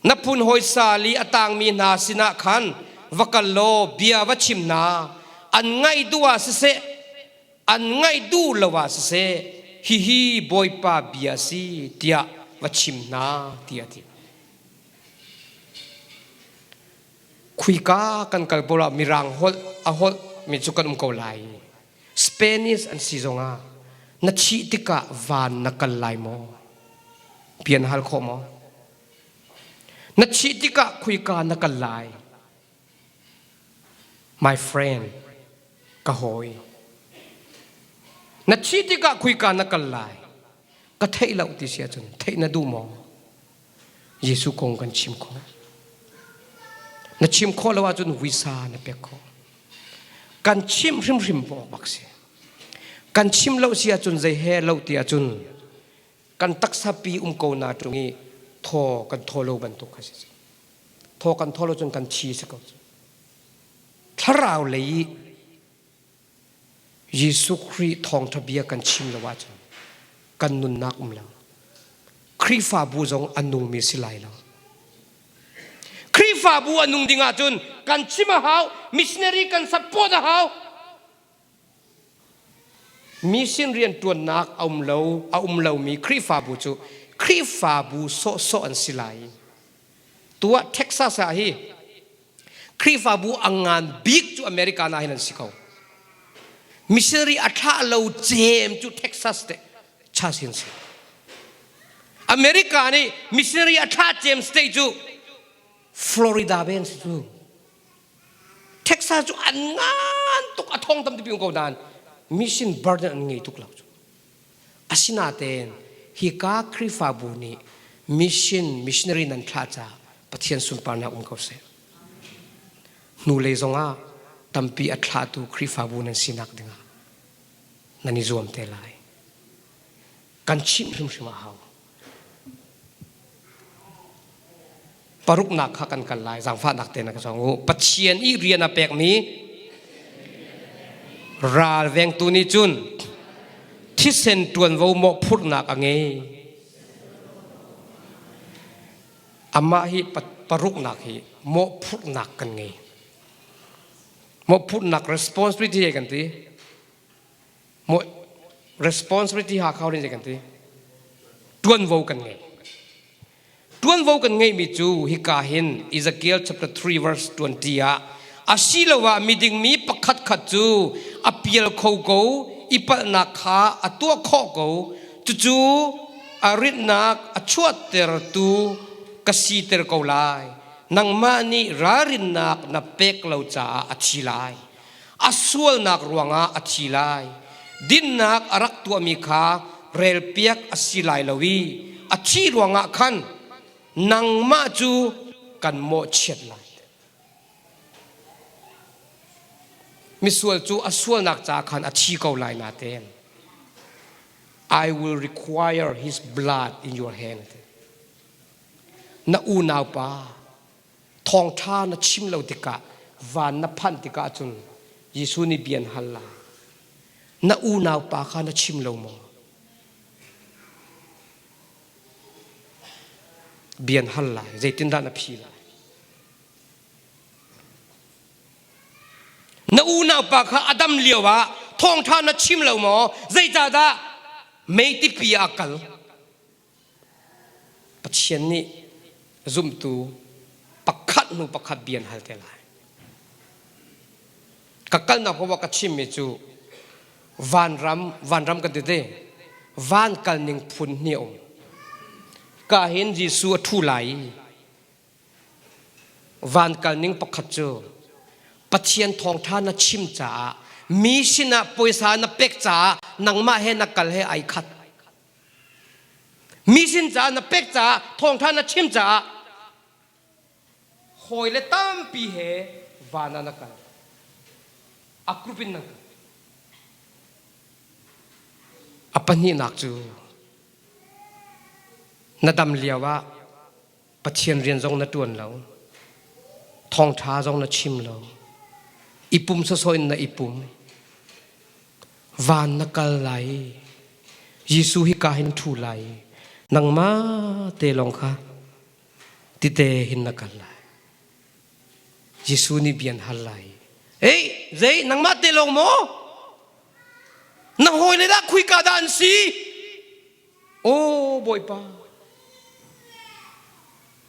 Na phun hawi sal i a tangmi hna sinah khan va kal law bia va chim hna. An ngaih duh ah siseh, an ngaih duh lo ah siseh, hihi Bawipa bia a si tiah va chim hna, tiah a ti. Khuika kan kal paoh ah Mirang holh a holh mi cu kan um ko lai. Spanish an si zongah na thih tikah van na kal lai maw? Bia na hal khawh maw? Na thih tikah khuika na kal lai? My friend, ka hawi. Na thih tikah khuika na kal lai? Ka theih lo ti si ahcun theih na duh maw? Jesuh kong kan chim khawh. Na chim khawh lo ahcun visa na pek khawh. Kan chim hrimhrim awk bak si. Kan chim lo si ahcun zei he lo ti ahcun kan taksa pi um ko na ṭung i thaw kan thaw lo bantuk kha si. Thaw kan thaw lo cun kan thi si ko. Thlarau lei i Jesuh Khrih thawngṭha bia kan chim lo ahcun kan nunnak um lo. Khrihfabu zong a nungmi si lai lo. Khrihfabu a nung ding ahcun kan chim a hau, missionary kan support a hau. Mission rianṭuannak a um lo, a um lomi Khrihfabu cu Khrihfabu sawhsawh an si lai. Tuah Texas ah hi Khrihfabu a ngan bik cu America na hin an si ko. Missionary a thlah lo cem cu Texas te chas hin si. America nih missionary a thlah cem state cu Florida ben si cu. Texas cu an ngan tuk a thong tam ti ko nain mission burden an ngei tuk lo cu. Asinain hika Khrihfabu nih mission missionary nan thlah caah Pathian sunparnak um ko seh. Hnulei zongah tampi a thlahtu Khrihfabu nan sinak dingah nan i zuam te lai. Kan chimh hrimhrim a hau. Paruknak kha kan kal lai. Zaangfahnak te na ka zawng u. Pathian i rian a pekmi ralvengtu nih cun thisen ṭuanvo mawhphurhnak a ngei. Amah hi paruknak hi mawhphurhnak kan ngei. Mawhphurhnak responsibility kan ti. Responsibility ha khau rin kan ti. Ṭuanvo kan ngei. Ṭuanvo kan ngeihmi cu hika hin Ezekiel chapter 3 verse 20 ah asiloah miding mi pakhat khat cu a pial kho ko i palhnak kha a tuah khawh ko cucu a ritnak a chuahtertu ka siter ko lai nangmah nih ralrinnak na pek lo caah a thi lai a sualnak ruangah a thi lai dinnak a rak tuahmi kha relpiak a si lai lo i a thih ruangah khan nangmah cu kan mawhchiat lai misual cu a sualnak ca khan a thi ko lai natein I will require his blood in your hand na unau pa Thawngṭha na chim lo tikah van na phanh tikah cun Jesuh nih bia an hal lai. Na unaupa kha na chim lo maw? Bia an hal lai. Zeitindah na phi lai? Na unaupa kha a dam lio ah thawngṭha na chim lo maw? Zeicahdah meitipi ah a kal? Pathian nih zumtu pakhat hnu pakhat bia an hal te lai. Ka kalnak paoh ka chimmi cu vanram vanram kan ti te van kal ning phun hnih a um. Ka hin Jesuh a ṭhu lai i Van kalning pakhat cu Pathian thawngṭha na chim caah mi sinah puaisa na pek caah nangmah he na kal he ai khat. Mi sin caah na pek caah thawngṭha na chim caah Hawi le tampi he van ah na kal. A group in nan kal. A pahnihnak cu na dam lio ah Pathian rian zong na ṭuan lo, thawngṭha zong na chim lo, i pum sawsawh in na i pum. Van na kal lai i Jesuh hika hin ṭhu lai i nangmah te lawng kha tite hin na kal lai. Jesuh nih bia an hal lai. Ei, zei nangmah te lawng maw? Na hawile dah khuika dah an si? Aw Bawipa,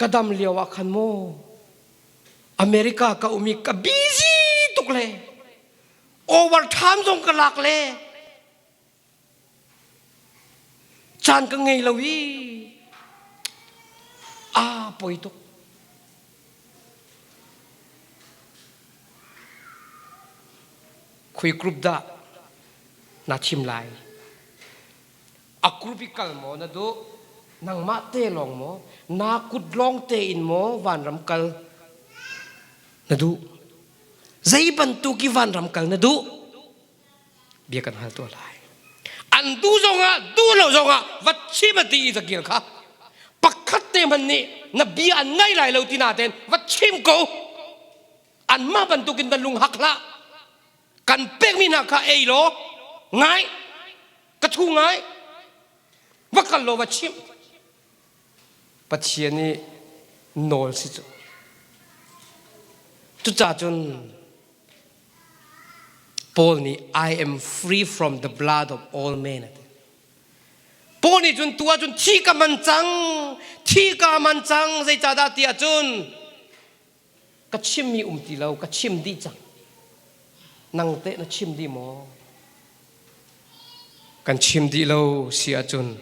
ka dam lio ah khan maw America ka um i ka busy tuk le overtime zong ka lak le Caan ka ngei lo i aa poi tuk. Khui group dah na thim lai? A group i kal maw na duh? Nangmah te lawng maw? Na kut lawng tein maw vanram kal na duh? Zei bantuk i vanram kal na duh? Bia kan hal tuah lai. An duh zongah duh lo zongah va chim a ti i zakir kha pakhat te hmanh nih na bia an ngai lai lo ti na ten va chim ko. Anmah bantukin na lung hak hlah. Kan pekmi hna kha ei law ngai ka thu ngai va kal law va chim. Pathian i nawl si cu. Cucaah cun Paul nih I am free from the blood of all men a ti. Paul nih cun tu ahcun thi ka man cang, thi ka man cang, zeicahdah ti ahcun ka chimmi um ti lo, ka chim dih cang. Nang teh na chim dih maw? Kan chim dih lo si ahcun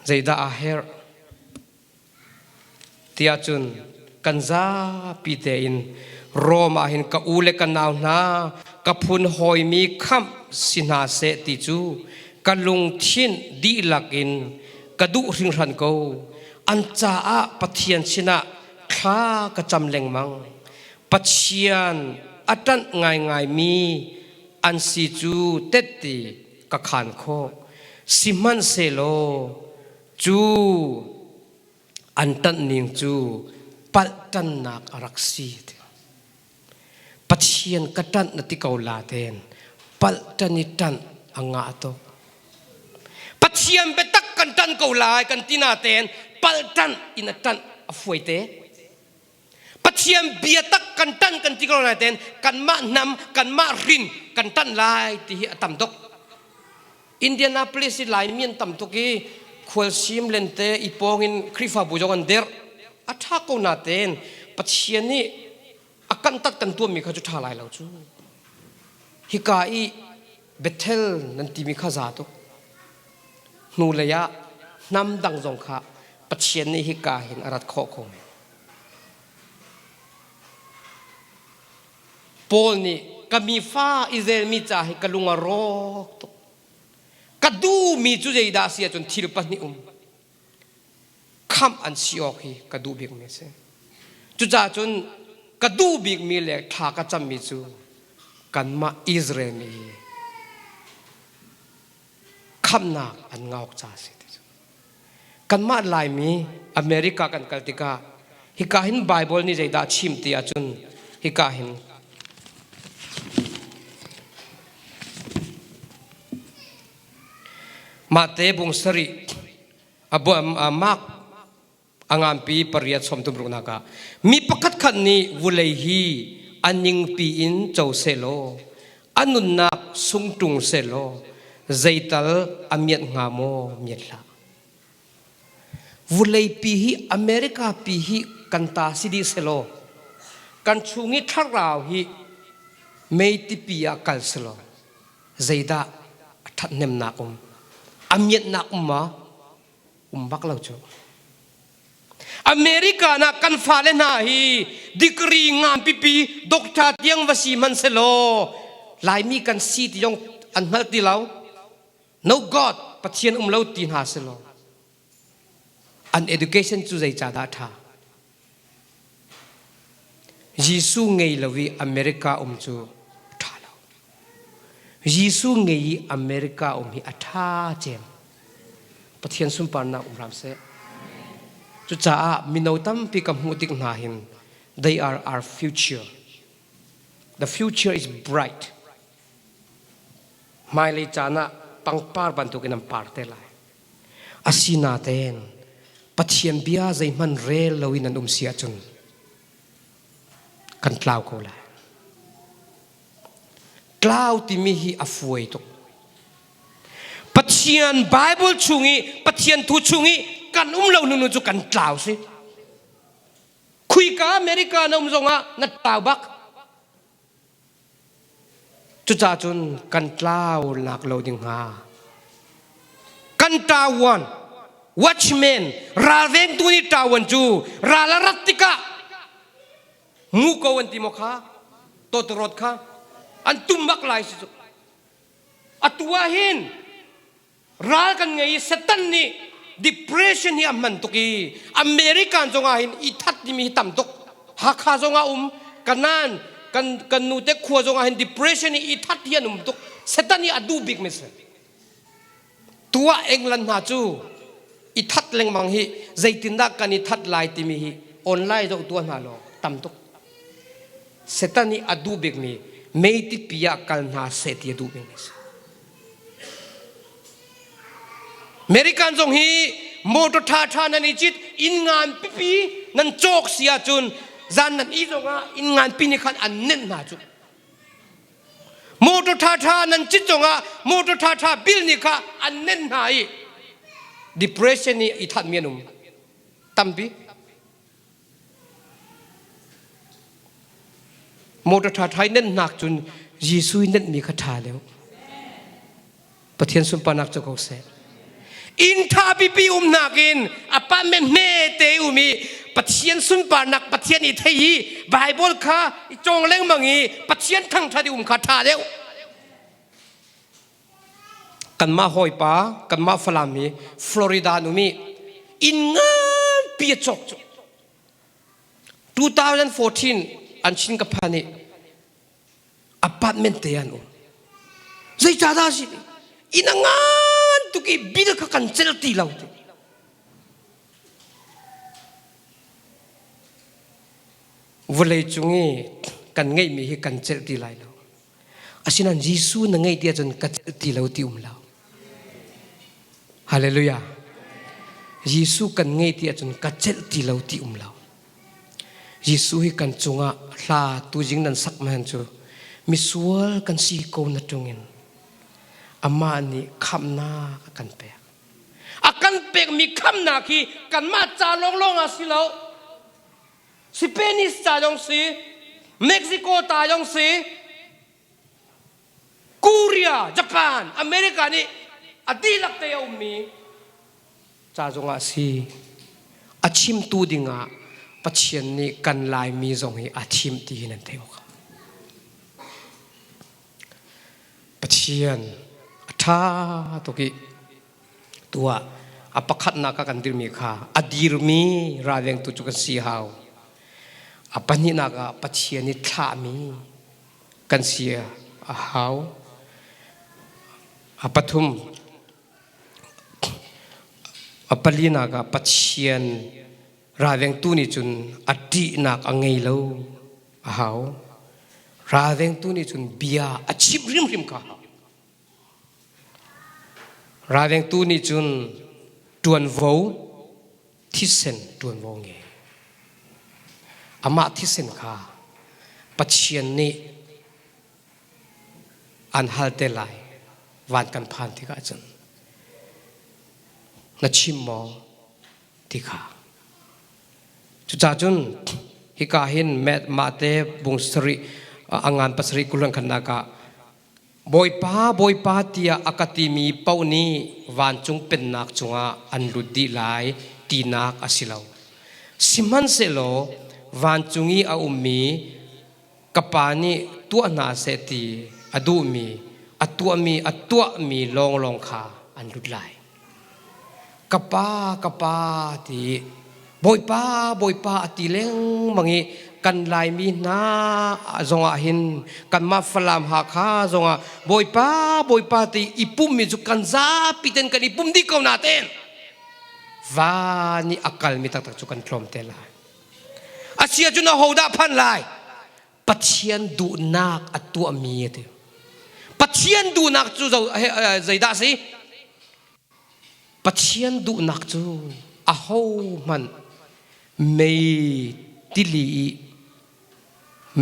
zeidah aa herh? Tiah cun kan zapi tein Rom ah hin ka u le ka nau hna ka phun hawimi khamh si hna seh ti cu ka lungthin dihlak in ka duh hringhran ko. An caah Pathian sinah thla ka cam lengmang. Pathian a ṭanh ngaingaimi an si cu tette ka khaan khawh. Sihmanhsehlaw Cu an ṭanhning cu palh ṭannak a rak si. Pathian ka ṭanh na ti ko la ten palh ṭan i ṭanh a ngah tuk. Pathian biatak kan ṭanh ko lai kan ti natein palh ṭanh in a ṭanh a fuai te. Pathian biatak kan ṭanh kan ti ko lai ten kanmah hnam kanmah rin kan ṭanh lai ti hi a tam tuk. Indianapolis i Laimi an tam tuk i khualsim lente i pawng in Khrihfabu zong an dirh. A ṭha ko natein Pathian nih a kan tat kan tuahmi kha cu ṭha lai lo cu. Hika i Bethel nan timi kha za tuk. Hnulei ah hnam dang zong kha Pathian nih hika hin a rat khawh ko men. Paul nih ka mi fa Israel mi ca hi ka lung a rawk tuk. Ka duhmi cu zeidah a si ahcun thil pahnih um. Khamh an si awk hi ka duh bikmi a si. Cucaah cun ka duh bikmi le thla ka cammi cu kanmah Israel mi hi khamhnak an ngauk ca a si. Kanmah Laimi America kan kal tikah hika hin Bible nih zeidah a chim ti ahcun hika hin Mate bung sarih Mark a nganpi pariat sawmthum ruknak ah mi pakhat khat nih vulei hi a ningpi in co sehlaw a nunnak sungṭung sehlaw zeital a miat hnga maw miat hlah. Vuleipi hi America pi hi kan ta si dih selaw kan chung i thlarau hi meitipi ah kal selaw zeidah a ṭhathnemnak um a miatnak um ma um bak lo cu. America na kan fale hna hi degree ngam pipi doctor tiang va si hmanh selaw Laimi kan si ti zong an hngal ti lo. No God Pathian um lo ti hna selaw an education cu zei ca dah ṭha? Jesuh ngei lo i America um cu ṭha lo. Jesuh ngei i America um hi a ṭha cem. Pathian sunparnak um hram seh. Cucaah mino tampi ka hmuh tik hna hin they are our future. The future is bright. Hmailei caan ah pangpar bantukin an par te lai. Asinain Pathian bia zeihmanh rel loin an um si ahcun kan tlau ko lai. Tlau timi hi a fuai tuk. Pathian Bible chung i Pathian thu chung i kan um lo hnu cu kan tlau si. Khuika America na um zongah na tlau bak. Cucaah cun kan tlau nak lo ding hnga. Kan ṭawan watchman ralvengtu nih ṭawan cu ral a rat tikah muko an ti maw kha tawtawrawt kha an tum bak lai si cu. Atu ah hin ral kan ngei i Satan nih depression hi a hman tuk i American zongah hin i that timi hi tam tuk. Hakha zongah um kanan kan kan nu te khua zongah hin depression hi i that hi an um tuk. Satan hi a duh bik mi si. Tuah England hna cu i that lengmang hi zeitindah kan i that lai timi hi online zoh tuah hna law tam tuk. Satan nih a duh bikmi meitipi ah kal hna seh ti a duh bikmi si. American zong hi motor ṭhaṭha nan i cit inn ngan pipi nan cawk si ahcun zan nan i zongah inn ngan pi nih khan an nenh hna cu. Motor ṭhaṭha nan cit zongah motor ṭhaṭha bill nih kha an nenh hna i depression nih i thatmi an um tampi. Motor ṭhaṭha i nenhnak cun Jesuh i nenhmi kha ṭha deuh. Pathian sunparnak cu ko seh. Inn ṭha pipi umnak in apartment hme te um i Pathian sunparnak Pathian i thei i Bible kha i cawng lengmang i Pathian thangṭhat i um kha ṭha deuh. Kanmah hawipa, kanmah Falam hi Florida an um i inn nganpi a cawk cu. 2014 an chin ka phan i apartment te an um. Zeicahdah a si? Inn a ngan tuk i bill kha kan celh ti lo ti. Vawlei cung i kan ngeihmi hi kan celh ti lai lo. Asinain Jesuh na ngeih ti ahcun ka celh ti lo ti um lo. Hallelujah. Jesuh kan ngei ti ahcun ka celh ti lo ti um lo. Jesuh hi kan cungah hla tuzing nan sak man cu misual kan si ko na tungin amah nih khamhnak a kan pek. A kan pekmi khamhnak hi kanmah ca lawnglawng ah si lo. Spanish ca zong si, Mexico ta zong si, Korea, Japan, America nih a dihlak te a ummi ca zongah a si. A chimtu dingah Pathian nih kan Laimi zong hi a thim ti hi nan theih awk. Pathian a ṭha tuk i tuah a pakhatnak ah kan dirmi kha a dirmi ralvengtu cu kan si hau. A pahnihnak ah Pathian i thlahmi kan si a hau. A pathum a palinak ah Pathian ralvengtu nih cun a ṭihnak a ngei lo a hau. Ralvengtu nih cun bia a chimh hrimhrim kha hau. Ralvengtu nih cun ṭuanvo thisen ṭuanvo ngei. Amah thisen kha Pathian nih an hal te lai van kan phan tikah cun na chim maw ti kha. Cucaah cun hika hin mahte bung sarih a ngan pasarih kulan khannak ah Bawipa, Bawipa tiah a ka timi paoh nih vancung pennak cungah an lut dih lai tinak a si lo. Sihmanhsehlaw vancung i a ummi ka Pa nih tuah hna seh ti a duhmi, a tuahmi, a tuahmi lawnglawng kha an lut lai. Ka Pa, ka Pa ti Bawipa, Bawipa a ti lengmang i Kan Laimi hna zongah hin kanmah Falam Hakha zongah Bawipa Bawipa ti i pummi cu kan zapi ten kan i pum dih ko natein van i a kalmi taktak cu kan tlawm te lai. Asia cun ahodah phan lai? Pathian duhnak a tuahmi a ti. Pathian duhnak cu zeidah a si? Pathian duhnak cu ahohmanh mei tili i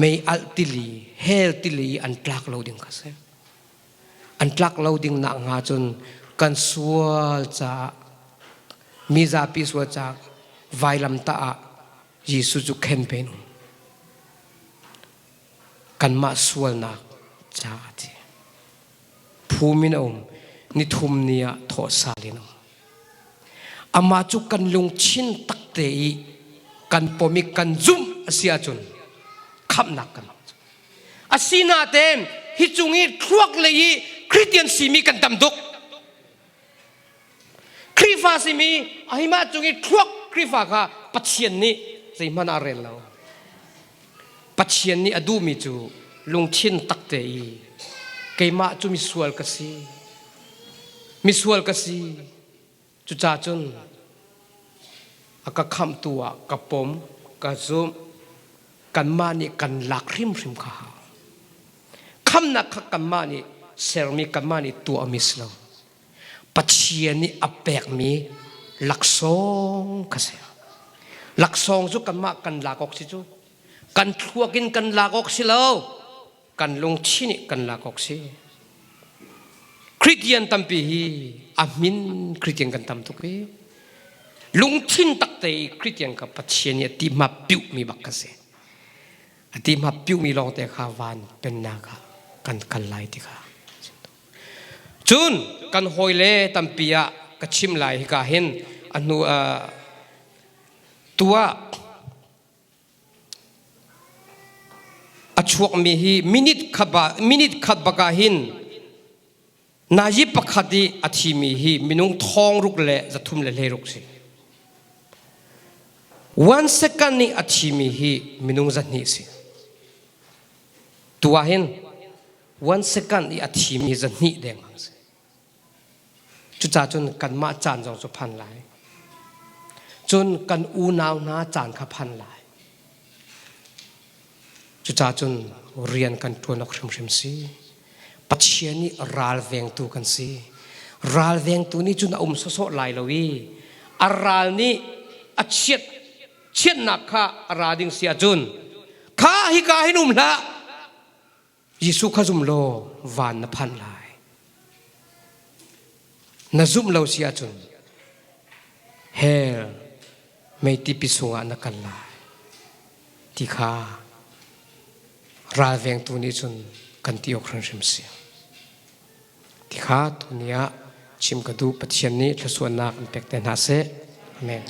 mei alh tili, hell tili i an tlak lo ding kha si. An tlak lo ding nak hnga cun kan sual caah mi zapi sual caah vailamtah ah Jesuh cu khenpen um. Kanmah sualnak caah a thi. Phum in a um. Nithum ni ah thawhsal in a um. Amah cu kan lungthin takte i kan pom i kan zumh a si ahcun khamhnak kan hmu. Asinain hi cung i thluak lei i Christian simi kan tam tuk. Khrihfa simi ahimah cung i thluak Khrihfa kha Pathian nih zeihmanh ah rel lo. Pathian nih a duhmi cu lungthin takte i keimah cu misual ka si. Misual ka si. Cucaah cun a ka khamhtu ah ka pom, ka zumh, kanmah nih kan lak hrimhrim kha hau. Khamnak kha kanmah nih sermi kanmah nih tuahmi si lo. Pathian nih a pekmi laksawng kha si. Laksawng cu kanmah kan lak awk si cu. Kan thluak in kan lak awk si lo. Kan lungthin nih kan lak awk si. Christian tampi hi a min Christian kan tam tuk i lungthin takte i Christian kha Pathian nih a ti hma piuhmi bak ka si. A ti hma piuhmi lawngte kha van pennak ah kan kal lai ti kha. Cun kan hawile tampi ah ka chim lai hika hin a hnu tu ah a chuakmi hi minute khat bak ah hin nazi pakhat i a thimi hi minung thong ruk le zathum le hleiruk si. One second nih a thimi hi minung zahnih si. Tu ah hin one second i a thimi zahnih dengmang si. Cucaah cun kanmah caan zong cu phan lai. Cun kan unau hna caan kha phan lai. Cucaah cun rian kan ṭuan awk hrimhrim si. Pathian nih ralvengtu kan si. Ralvengtu nih cun a um sawsawh lai lo i a ral nih a chiat chiatnak kha a ra ding si ahcun kha hika hin um hlah Jesuh kha zum law van na phan lai. Na zumh lo si ahcun hell meitipi sungah na kal lai ti kha ralvengtu nih cun kan ti awk hrimhrim si. Ti kha tuni ah chim ka duh Pathian nih thluachuahnak in pek te hna seh. Amen.